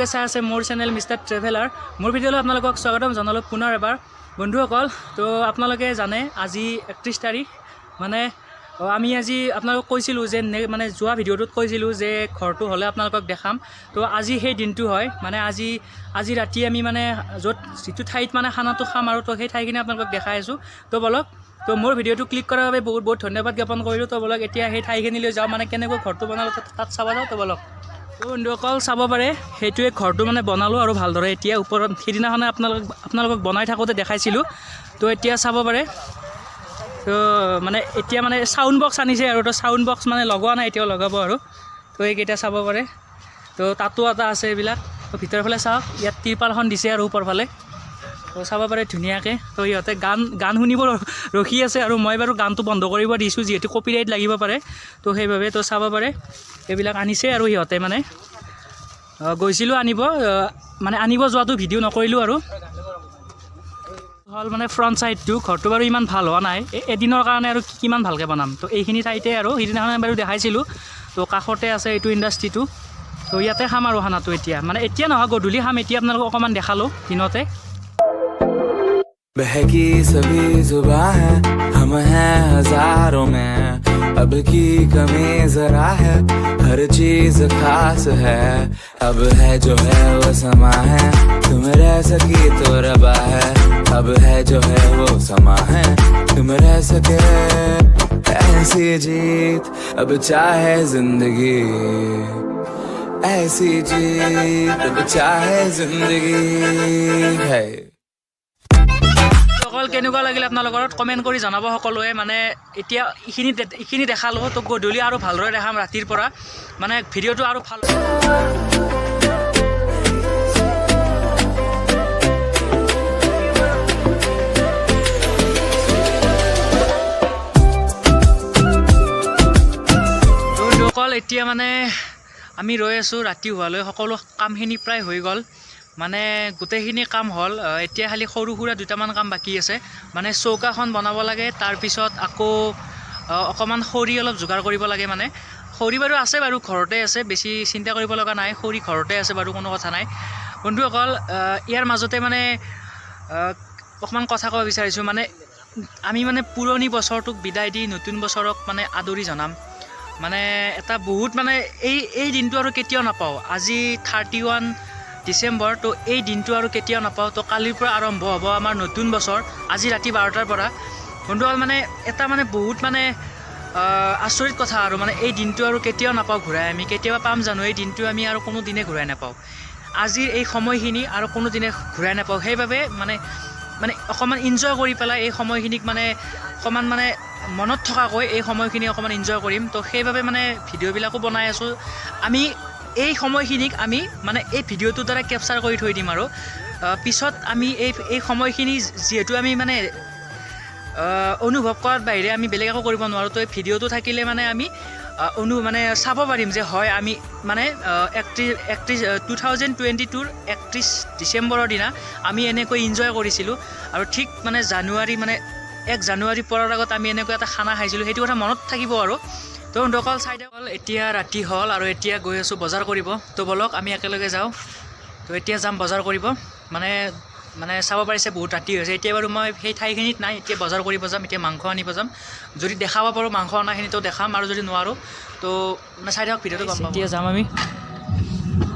আপোনালোকে চাই আছে মোৰ চেনেল মিষ্টাৰ ট্ৰেভেলাৰ। মোৰ ভিডিঅ'লৈ আপোনালোকক স্বাগতম জনালোঁ পুনৰ এবাৰ। বন্ধুসকল, তো আপোনালোকে জানে আজি 31 তাৰিখ। মানে আমি আজি আপোনালোকক কৈছিলোঁ যে মানে যোৱা ভিডিঅ'টোত কৈছিলোঁ যে ঘৰটো হ'লে আপোনালোকক দেখাম। তো আজি সেই দিনটো হয়, মানে আজি আজি ৰাতি আমি মানে য'ত যিটো ঠাইত মানে খানাটো খাম আৰু তো সেই ঠাইখিনি আপোনালোকক দেখাই আছোঁ। তো ব'লক, তো মোৰ ভিডিঅ'টো ক্লিক কৰাৰ বাবে বহুত বহুত ধন্যবাদ জ্ঞাপন কৰিলোঁ। তো ব'লক, এতিয়া সেই ঠাইখিনিলৈ যাওঁ, মানে কেনেকৈ ঘৰটো বনালোঁ তাত চাব যাওঁ। তো ব'লক। তো বন্ধুসকল, চাব পাৰে, সেইটোৱে ঘৰটো মানে বনালোঁ আৰু ভালদৰে। এতিয়া ওপৰত সিদিনাখনে আপোনালোকক বনাই থাকোঁতে দেখাইছিলোঁ। তো এতিয়া চাব পাৰে, তো মানে এতিয়া মানে চাউণ্ড বক্স আনিছে আৰু তো চাউণ্ড বক্স মানে লগোৱা নাই, এতিয়াও লগাব আৰু। তো এইকেইটা চাব পাৰে, তো তাতো এটা আছে এইবিলাক। তো ভিতৰৰ ফালে চাওক, ইয়াত তিৰপালখন দিছে আৰু ওপৰ ফালে। তো চাব পাৰে ধুনীয়াকৈ। তো ইহঁতে গান গান শুনিব ৰখি আছে আৰু মই বাৰু গানটো বন্ধ কৰিব দিছোঁ, যিহেতু কপিৰাইট লাগিব পাৰে, তো সেইবাবে। তো চাব পাৰে, এইবিলাক আনিছে আৰু সিহঁতে মানে গৈছিলোঁ আনিব, মানে আনিব যোৱাটো ভিডিঅ' নকৰিলোঁ আৰু। হ'ল মানে ফ্ৰণ্ট ছাইডটো, ঘৰটো বাৰু ইমান ভাল হোৱা নাই। এদিনৰ কাৰণে আৰু কিমান ভালকৈ বনাম? তো এইখিনি ঠাইতে আৰু সিদিনাখনে বাৰু দেখাইছিলোঁ। তো কাষতে আছে এইটো ইণ্ডাষ্ট্ৰিটো। তো ইয়াতে খাম আৰু খানাটো এতিয়া, মানে এতিয়া নহয়, গধূলি খাম। এতিয়া আপোনালোকক অকণমান দেখালোঁ দিনতে। बहकी सभी जुबां है, हम हैं हजारों में, अब की कमी जरा है, हर चीज खास है, अब है जो है वो समा है, तुम रह सकी तो रबा है, अब है जो है वो समा है, तुम रह सके ऐसी जीत अब चाहे जिंदगी, ऐसी जीत अब चाहे जिंदगी है। অকল কেনেকুৱা লাগিল আপোনালোকৰ কমেণ্ট কৰি জনাব সকলোৱে। মানে এতিয়া এইখিনি দেখালোঁ, তো গধূলি আৰু ভালদৰে দেখাম। ৰাতিৰ পৰা মানে ভিডিঅ'টো আৰু ভাল। বন্ধুসকল, এতিয়া মানে আমি ৰৈ আছোঁ ৰাতি হোৱালৈ। সকলো কামখিনি প্ৰায় হৈ গ'ল, মানে গোটেইখিনি কাম হ'ল। এতিয়া খালি সৰু সুৰা দুটামান কাম বাকী আছে, মানে চৌকাখন বনাব লাগে, তাৰপিছত আকৌ অকণমান খৰি অলপ যোগাৰ কৰিব লাগে। মানে খৰি বাৰু আছে বাৰু, ঘৰতে আছে, বেছি চিন্তা কৰিব লগা নাই। খৰি ঘৰতে আছে বাৰু, কোনো কথা নাই। বন্ধুসকল, ইয়াৰ মাজতে মানে অকণমান কথা ক'ব বিচাৰিছোঁ। মানে আমি মানে পুৰণি বছৰটোক বিদায় দি নতুন বছৰক মানে আদৰি জনাম। মানে এটা বহুত মানে এই এই দিনটো আৰু কেতিয়াও নাপাওঁ। আজি 31 ডিচেম্বৰ, তো এই দিনটো আৰু কেতিয়াও নাপাওঁ। তো কালিৰ পৰা আৰম্ভ হ'ব আমাৰ নতুন বছৰ, আজি ৰাতি 12টাৰ পৰা। বন্ধুসকল, মানে এটা মানে বহুত মানে আচৰিত কথা আৰু, মানে এই দিনটো আৰু কেতিয়াও নাপাওঁ ঘূৰাই। আমি কেতিয়াবা পাম জানো এই দিনটো? আমি আৰু কোনো দিনে ঘূৰাই নাপাওঁ। আজিৰ এই সময়খিনি আৰু কোনো দিনে ঘূৰাই নাপাওঁ। সেইবাবে মানে মানে অকণমান ইনজয় কৰি পেলাই এই সময়খিনিক, মানে অকণমান মানে মনত থকাকৈ এই সময়খিনি অকণমান ইনজয় কৰিম। তো সেইবাবে মানে ভিডিঅ'বিলাকো বনাই আছোঁ। আমি এই সময়খিনিক আমি মানে এই ভিডিঅ'টোৰ দ্বাৰা কেপচাৰ কৰি থৈ দিম আৰু পিছত আমি এই এই সময়খিনি যিহেতু আমি মানে অনুভৱ কৰাৰ বাহিৰে আমি বেলেগ একো কৰিব নোৱাৰোঁ। তো এই ভিডিঅ'টো থাকিলে মানে আমি মানে চাব পাৰিম যে হয়, আমি মানে 31 31 2022ৰ 31 ডিচেম্বৰৰ দিনা আমি এনেকৈ ইনজয় কৰিছিলোঁ আৰু ঠিক মানে জানুৱাৰী, মানে 1 জানুৱাৰী পৰাৰ আগত আমি এনেকৈ এটা খানা খাইছিলোঁ, সেইটো কথা মনত থাকিব আৰু। তো বন্ধুসকল, চাই থাকক। এতিয়া ৰাতি হ'ল আৰু এতিয়া গৈ আছোঁ বজাৰ কৰিব। তো ব'লক, আমি একেলগে যাওঁ। তো এতিয়া যাম বজাৰ কৰিব। মানে মানে চাব পাৰিছে, বহুত ৰাতি হৈছে। এতিয়া বাৰু মই সেই ঠাইখিনিত নাই। এতিয়া বজাৰ কৰিব যাম, এতিয়া মাংস আনিব যাম। যদি দেখাব পাৰোঁ মাংস অনাখিনিতো দেখাম আৰু যদি নোৱাৰোঁ তো মানে চাই থাকক ভিডিঅ'টো, গম পাব। এতিয়া যাম আমি।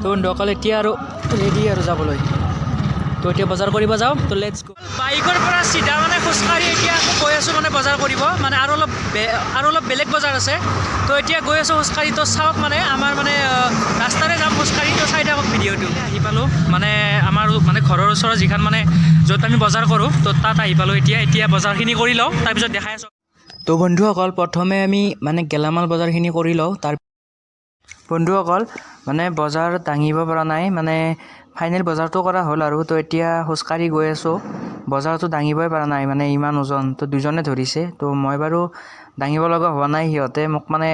তো বন্ধুসকল, এতিয়া আৰু ৰেডি আৰু যাবলৈ। তো এতিয়া বজাৰ কৰিব যাওঁ। তো let's গ'। বাইকৰ পৰা চিধা মানে খোজকাঢ়ি এতিয়া আকৌ গৈ আছোঁ মানে বজাৰ কৰিব। মানে আৰু অলপ বেলেগ বজাৰ আছে। তো এতিয়া গৈ আছোঁ খোজকাঢ়ি। তো চাওক, মানে আমাৰ মানে ৰাস্তাৰে যাম খোজকাঢ়ি। তো চাই থাকক ভিডিঅ'টো। আহি পালোঁ, মানে আমাৰ মানে ঘৰৰ ওচৰৰ যিখন মানে য'ত আমি বজাৰ কৰোঁ, তো তাত আহি পালোঁ এতিয়া। এতিয়া বজাৰখিনি কৰি লওঁ, তাৰপিছত দেখাই আছোঁ। তো বন্ধুসকল, প্ৰথমে আমি মানে গেলামাল বজাৰখিনি কৰি লওঁ। তাৰ বন্ধুসকল, মানে বজাৰ দাঙিব পৰা নাই, মানে ফাইনেল বজাৰটো কৰা হ'ল আৰু। তো এতিয়া খোজকাঢ়ি গৈ আছোঁ। বজাৰটো দাঙিবই পৰা নাই, মানে ইমান ওজন। তো দুজনে ধৰিছে। তো মই বাৰু দাঙিব লগা হোৱা নাই। সিহঁতে মোক মানে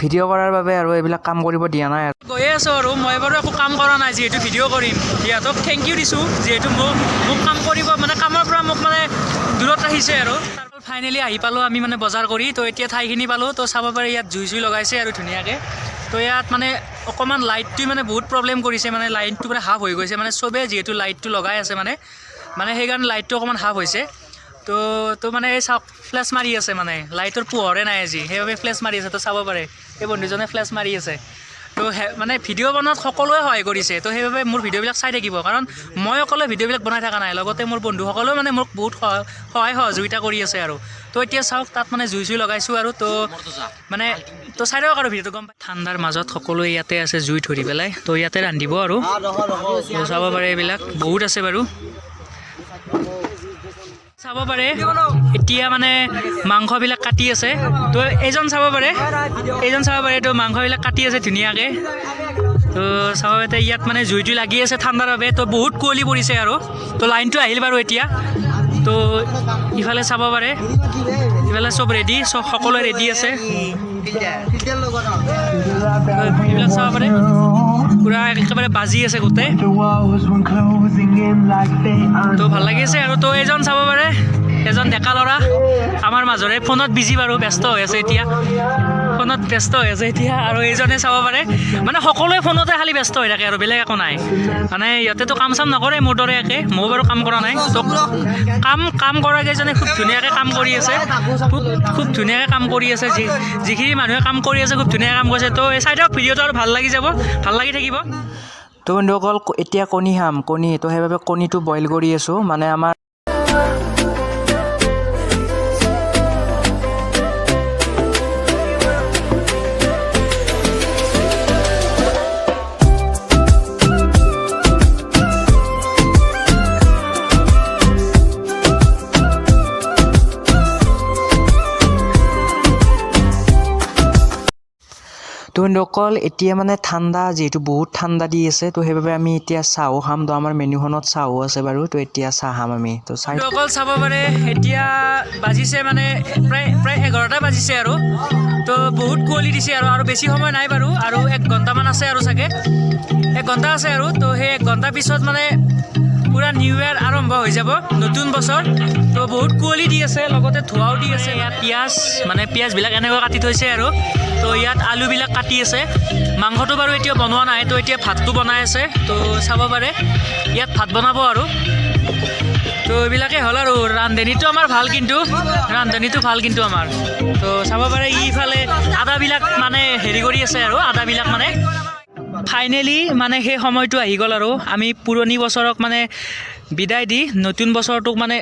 ভিডিঅ' কৰাৰ বাবে আৰু এইবিলাক কাম কৰিব দিয়া নাই। আৰু গৈয়ে আছোঁ আৰু মই বাৰু একো কাম কৰা নাই, যিহেতু ভিডিঅ' কৰিম। সিহঁতক thank U দিছোঁ, যিহেতু মোক মোক কাম কৰিব মানে কামৰ পৰা মোক মানে দূৰত ৰাখিছে। আৰু ফাইনেলি আহি পালোঁ আমি মানে বজাৰ কৰি। তো এতিয়া ঠাইখিনি পালোঁ। তো চাব পাৰি, ইয়াত জুই চুই লগাইছে আৰু ধুনীয়াকৈ। তো ইয়াত মানে অকণমান লাইটটোৱে মানে বহুত প্ৰব্লেম কৰিছে, মানে লাইনটো মানে হাফ হৈ গৈছে, মানে চবেই যিহেতু লাইটটো লগাই আছে মানে মানে সেইকাৰণে লাইটটো অকণমান হাফ হৈছে। তো তো মানে এই চাওক ফ্লেছ মাৰি আছে, মানে লাইটৰ পোহৰে নাই আজি, সেইবাবে ফ্লেছ মাৰি আছে। তো চাব পাৰে এই বন্ধুজনে ফ্লেছ মাৰি আছে। তো মানে ভিডিঅ' বনোৱাত সকলোৱে সহায় কৰিছে, তো সেইবাবে মোৰ ভিডিঅ'বিলাক চাই থাকিব, কাৰণ মই অকলে ভিডিঅ'বিলাক বনাই থকা নাই, লগতে মোৰ বন্ধুসকলেও মানে মোক বহুত সহায় সহযোগিতা কৰি আছে আৰু। তো এতিয়া চাওক তাত মানে জুই চুই লগাইছোঁ আৰু, তো মানে তো চাই থাকক আৰু ভিডিঅ'টো গম পাই। ঠাণ্ডাৰ মাজত সকলোৱে ইয়াতে আছে জুই ধৰি পেলাই, তো ইয়াতে ৰান্ধিব আৰু। তো চাব পাৰে এইবিলাক বহুত আছে বাৰু, চাব পাৰে। এতিয়া মানে মাংসবিলাক কাটি আছে, তো এইজন চাব পাৰে, এইজন চাব পাৰে, তো মাংসবিলাক কাটি আছে ধুনীয়াকৈ। তো চাব পাৰে ইয়াত মানে জুইটো লাগি আছে ঠাণ্ডাৰ বাবে, তো বহুত কুঁৱলী পৰিছে আৰু। তো লাইনটো আহিল বাৰু এতিয়া। তো ইফালে চাব পাৰে, ইফালে চব ৰেডি, চব সকলোৱে ৰেডি আছে। এইবিলাক চাব পাৰে, পূৰা একেবাৰে বাজি আছে গোটেই, তো ভাল লাগিছে আৰু। তো এজন চাব পাৰে, এজন ডেকা ল'ৰা আমাৰ মাজৰে, ফোনত বিজি বাৰু, ব্যস্ত হৈ আছে এতিয়া, ফোনত ব্যস্ত হৈ আছে এতিয়া। আৰু এইজনে চাব পাৰে, মানে সকলোৱে ফোনতে খালি ব্যস্ত হৈ থাকে আৰু, বেলেগ একো নাই। মানে ইহঁতেতো কাম চাম নকৰে মোৰ দৰে একে, ময়ো বাৰু কাম কৰা নাই। তো কাম কাম কৰা কেইজনে খুব ধুনীয়াকৈ কাম কৰি আছে, খুব খুব ধুনীয়াকৈ কাম কৰি আছে। যিখিনি মানুহে কাম কৰি আছে খুব ধুনীয়াকৈ কাম কৰিছে। তো এই চাই থাকক ভিডিঅ'টো আৰু ভাল লাগি যাব, ভাল লাগি থাকিব। তো বন্ধুসকল এতিয়া কণী খাম, কণী। তো সেইবাবে কণীটো বইল কৰি আছোঁ, মানে আমাৰ তো বন্ধুসকল এতিয়া মানে ঠাণ্ডা, যিহেতু বহুত ঠাণ্ডা দি আছে, তো সেইবাবে আমি এতিয়া চাহো খাম। তো আমাৰ মেনুখনত চাহো আছে বাৰু, তো এতিয়া চাহ খাম আমি। তো চাই অকল চাব পাৰে এতিয়া বাজিছে মানে প্ৰায় প্ৰায় 11টা বাজিছে আৰু। তো বহুত কুঁৱলী দিছে আৰু, আৰু বেছি সময় নাই বাৰু, আৰু 1 ঘণ্টামান আছে আৰু চাগে, 1 ঘণ্টা আছে আৰু। তো সেই 1 ঘণ্টাৰ পিছত মানে পূৰা নিউ ইয়েৰ আৰম্ভ হৈ যাব, নতুন বছৰ। তো বহুত কুঁৱলী দি আছে, লগতে ধোঁৱাও দি আছে। ইয়াত পিঁয়াজ মানে পিঁয়াজবিলাক এনেকৈ কাটি থৈছে আৰু। তো ইয়াত আলুবিলাক কাটি আছে, মাংসটো বাৰু এতিয়া বনোৱা নাই, তো এতিয়া ভাতটো বনাই আছে। তো চাব পাৰে ইয়াত ভাত বনাব আৰু। তো এইবিলাকেই হ'ল আৰু। ৰান্ধনীটো আমাৰ ভাল, কিন্তু ৰান্ধনীটো ভাল কিন্তু আমাৰ। তো চাব পাৰে ইফালে আদাবিলাক মানে হেৰি কৰি আছে আৰু, আদাবিলাক মানে ফাইনেলি মানে সেই সময়টো আহি গ'ল আৰু। আমি পুৰণি বছৰক মানে বিদায় দি নতুন বছৰটোক মানে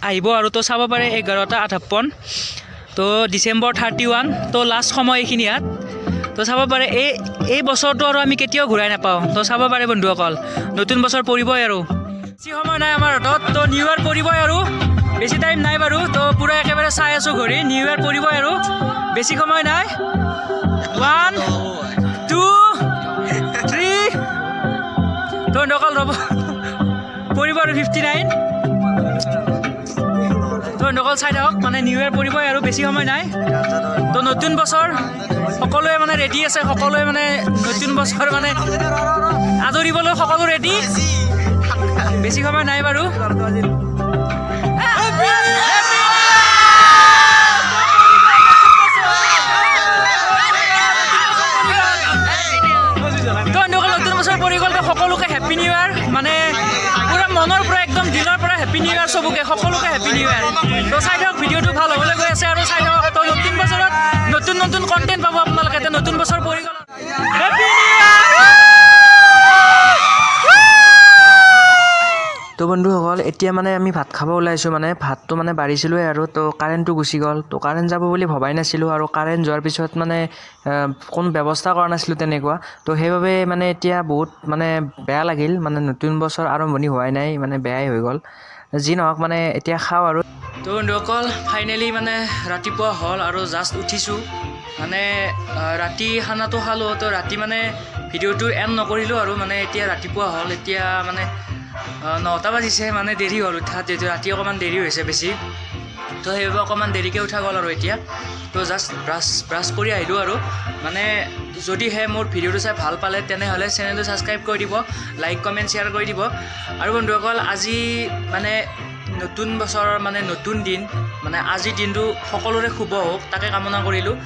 আহিব আৰু। তো চাব পাৰে 11:58, তো ডিচেম্বৰ 31, তো লাষ্ট সময় এইখিনি ইয়াত। তো চাব পাৰে এই এই বছৰটো আৰু আমি কেতিয়াও ঘূৰাই নাপাওঁ। তো চাব পাৰে বন্ধুসকল, নতুন বছৰ পৰিবই আৰু, বেছি সময় নাই আমাৰ হাতত। তো নিউ ইয়েৰ পৰিবই আৰু, বেছি টাইম নাই বাৰু। তো পূৰা একেবাৰে চাই আছোঁ ঘড়ী, নিউ ইয়েৰ পৰিবই আৰু, বেছি সময় নাই। 1 2 3, তো নকল ৰ'ব পৰিব আৰু 59। তো নকল চাই থাকক, মানে নিউ ইয়েৰ পৰিবই আৰু, বেছি সময় নাই। তো নতুন বছৰ সকলোৱে মানে ৰেডি আছে, সকলোৱে মানে নতুন বছৰ মানে আদৰিবলৈ সকলো ৰেডি, বেছি সময় নাই বাৰু। তো নকল নতুন বছৰ পৰি গ'ল, তো সকলোকে হেপী নিউ ইয়াৰ, মানে পূৰা মনৰ পৰা একদম দিলৰ পৰা হেপী নিউ ইয়াৰ চবকে, সকলোকে হেপী নিউ ইয়াৰ। তো চাই থাকক ভিডিঅ'টো ভাল হ'বলৈ গৈ আছে আৰু, চাই থাকক। তো নতুন বছৰত নতুন নতুন কণ্টেণ্ট পাব আপোনালোকে। তো নতুন বছৰ পৰি গ'ল, হেপী নিউ ইয়াৰ। তো বন্ধুসকল এতিয়া মানে আমি ভাত খাব ওলাইছোঁ, মানে ভাতটো মানে বাঢ়িছিলোঁৱে আৰু। তো কাৰেণ্টটো গুচি গ'ল, তো কাৰেণ্ট যাব বুলি ভবাই নাছিলোঁ আৰু কাৰেণ্ট যোৱাৰ পিছত মানে কোনো ব্যৱস্থা কৰা নাছিলোঁ তেনেকুৱা। তো সেইবাবে মানে এতিয়া বহুত মানে বেয়া লাগিল, মানে নতুন বছৰ আৰম্ভণি হোৱাই নাই, মানে বেয়াই হৈ গ'ল। যি নহওক মানে এতিয়া খাওঁ আৰু। তো বন্ধুসকল ফাইনেলি মানে ৰাতিপুৱা হ'ল আৰু জাষ্ট উঠিছোঁ, মানে ৰাতি খানাটো খালোঁ, তো ৰাতি মানে ভিডিঅ'টো এণ্ড নকৰিলোঁ আৰু, মানে এতিয়া ৰাতিপুৱা হ'ল, এতিয়া মানে 9টা বাজিছে, মানে দেৰি হ'ল উঠা, যিহেতু ৰাতি অকণমান দেৰি হৈছে বেছি, তো সেইবাবে অকণমান দেৰিকৈ উঠা গ'ল আৰু এতিয়া। তো জাষ্ট ব্ৰাছ কৰি আহিলোঁ আৰু। মানে যদিহে মোৰ ভিডিঅ'টো চাই ভাল পালে তেনেহ'লে চেনেলটো ছাবস্ক্ৰাইব কৰি দিব, লাইক কমেণ্ট শ্বেয়াৰ কৰি দিব। আৰু বন্ধুসকল আজি মানে নতুন বছৰৰ মানে নতুন দিন, মানে আজিৰ দিনটো সকলোৰে শুভ হওক তাকে কামনা কৰিলোঁ।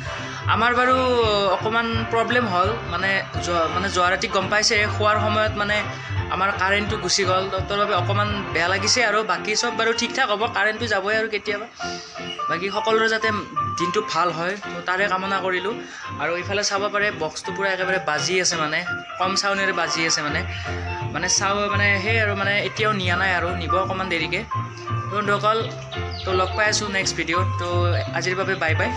আমাৰ বাৰু অকণমান প্ৰব্লেম হ'ল, মানে যোৱা ৰাতি গম পাইছে, খোৱাৰ সময়ত মানে আমাৰ কাৰেণ্টটো গুচি গ'ল। তো তাৰ বাবে অকণমান বেয়া লাগিছে আৰু বাকী চব বাৰু ঠিক ঠাক হ'ব, কাৰেণ্টটো যাবই আৰু কেতিয়াবা। বাকী সকলোৰে যাতে দিনটো ভাল হয়, তো তাৰে কামনা কৰিলোঁ। আৰু ইফালে চাব পাৰে, বক্সটো পূৰা একেবাৰে বাজি আছে, মানে কম চাউনেৰে বাজি আছে। মানে মানে চাওঁ, মানে সেই আৰু মানে এতিয়াও নিয়া নাই আৰু নিব অকণমান দেৰিকৈ। বন্ধুসকল, তো লগ পাই আছোঁ নেক্সট ভিডিঅ'ত। তো আজিৰ বাবে বাই বাই।